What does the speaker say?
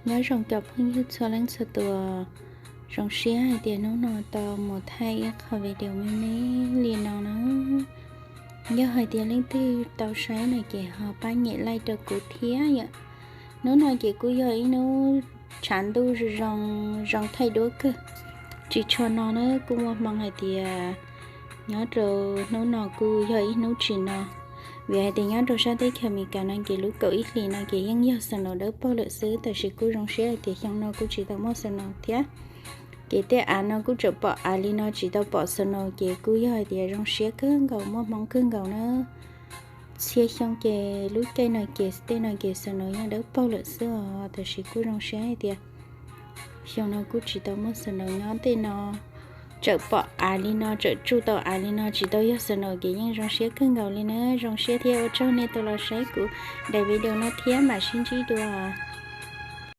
Nyob zoo cov phooj ywg txhua leej txhua tus, zoo siab hais tias hnub no tau mus thaij ib qho video me me li no na. Yog hais tias leej twg tau saib no ces ho pab nyem like rau kuv thiab yom. Hnub no ces kuj yog ib hnub tshav ntuj zoo zoo thaij duab kawg, tsis tshua no na, kuj muaj hmoo hais tias nyob rau hnub no kuj yog ib hnub tsis no. Vim hais tias nyob rau sab teb chaws Amelikas no ces lub kaum ib hlis no ces yeej yog snow dawb paug lawm xwb, tab sis kuj zoo siab hais tias xyoo no kuj tsis tau muaj snow thiab. Ces tej av no kuj tseem pom av li no tsis tau pom snow ces kuj yog hais tias zoo siab kawg nkaus, muaj hmoo kawg nkaus na. Txhia xyoo ces lub caij no ces tej no ces snow yeej dawb paug lawm xwb os, tab sis kuj zoo siab hais tias xyoo no kuj tsis tau muaj snow. Nyob tej no tseem pom av li no, tseem tsuj tau av li no tsis tau yog snow ces yeej zoo siab kawg nkaus li na. Zoo siab thiab ua tsaug nej tau los saib kuv daim video no thiab, mam sib ntsib dua.